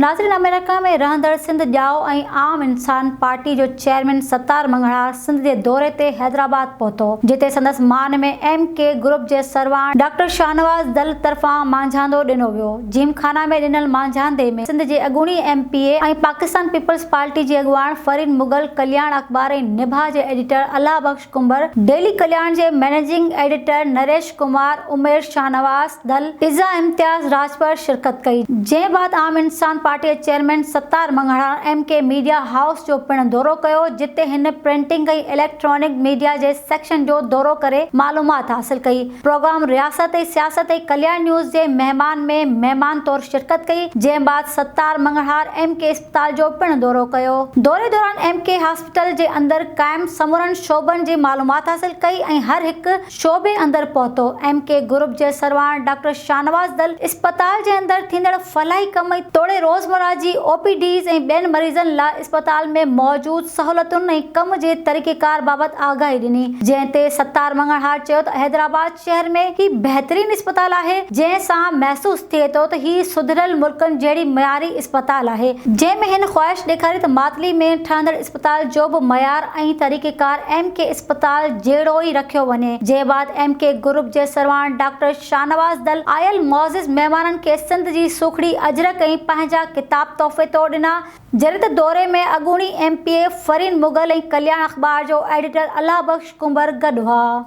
ناظرين آمريڪا ۾ رهندڙ سنڌ ڄائو ۽ عام انسان پارٽي جو چيئرمين ستار مڱڻهار سنڌ جي دوري تي حيدرآباد پهتو جتي سندس مان ۾ ايم ڪي گروپ جي سرواڻ ڊاڪٽر شاهنواز دل طرفان مانجهاندو ڏنو ويو جيمخانه ۾ ڏنل مانجهاندي ۾ سنڌ جي اڳوڻي M P A ۽ Pakistan Peoples Party جي اڳواڻ فرين مغل ڪلياڻ اخبار ۽ نڀا جي ايڊيٽر الله بخش ڪنڀر، ڊيلي ڪلياڻ جي مئنيجنگ ايڊيٽر نريش ڪمار، عمير شاهنواز دل، عزا امتياز راڄپر شرڪت ڪئي، جنهن بعد عام انسان پارٽي جي chairman Sattar Manganhar M K media house جو پڻ دورو ڪيو، جتي هن پرنٽنگ ۽ اليڪٽرانڪ ميڊيا جي سيڪشن جو دورو ڪري معلومات حاصل ڪئي. پروگرام رياست ۽ سياست ۽ ڪلياڻ نيوز جي مهمان ۾ مهمان طور شرڪت ڪئي، جنهن بعد ستار مڱڻهار ايم ڪي اسپتال جو پڻ دورو ڪيو. دوري دوران ايم ڪي هاسپيٽل جي اندر قائم سمورن شعبن جي معلومات حاصل ڪئي ۽ هر هڪ شعبي اندر پهتو. ايم ڪي گروپ جي سرواڻ ڊاڪٽر شاهنواز دل اسپتال جي اندر ٿيندڙ فلاحي ڪم ۽ توڙي روزمره جي او پي ڊيز ۽ ٻين مريضن لا اسپتال ۾ موجود سهولتن ۽ ڪم جي طريقيڪار بابت آگاهي ڏني، جنهن تي ستار مڱڻهار چيو ته حيدرآباد شهر ۾ هي بهترين اسپتال آهي، جنهن سان محسوس ٿئي ٿو ته هي سڌريل ملڪن جهڙي معياري اسپتال آهي، جنهن ۾ هن خواهش ڏيکاري ته ماتلي ۾ ٺهندڙ اسپتال جو به معيار ۽ طريقيڪار ايم ڪي اسپتال جهڙو ئي رکيو وڃي، جنهن بعد ايم ڪي گروپ جي سرواڻ ڊاڪٽر شاهنواز دل آيل معزز مهمانن کي سنڌ جي سوکڙي اجرڪ ۽ پنهنجا ڪتاب تحفي طور ڏنا. جڏهن ته دوري ۾ اڳوڻي M P A Fareen Mughal ۽ Kalyan اخبار جو ايڊيٽر الله بخش ڪنڀر گڏ هئا.